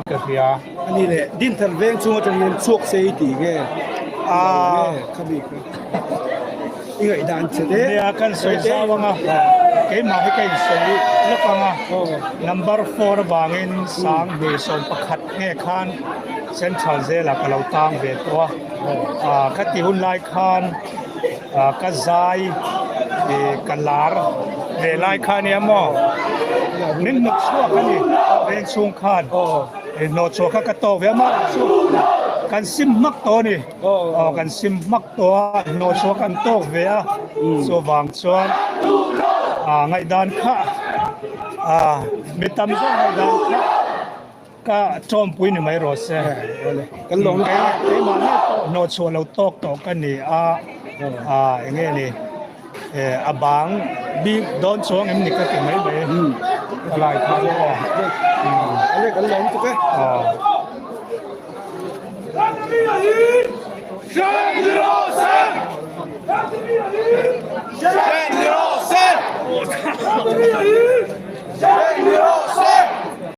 ka hria. A ni leh, Dinthar veng chung atang hian chhuak se i tih nge? Aa. Kha bik kha. I ngaihdan che te. Nia, kan sawi zau ang a, keimah hi ka insawi lawk ang a, number four avangin 2011 nge khan Central Jail-ah ka lo tang ve tawh a, aa khati hun lai khan Ka zai ka lar ve lai kha ania maw? Min hnawt chhuak a ni veng chhung khan hnawt chhuah kha ka tawk ve a mah chu kan sim hmak tawh a ni aw kan sim hmak tawh a hnawt chhuah kan tawk ve a chuvang chuan ngaihdan kha mi tam zawk ngaihdan kha Ka tawmpui ni mai rawh se. Kan lawm lutuk a. Keimah ngei pawh hnawhchhuah lo tawk tawh ka ni a, eng nge ni a bang bik dawn chuang em ni ka ti mai mai ka lai kha aw. Ale kan lawm lutuk e.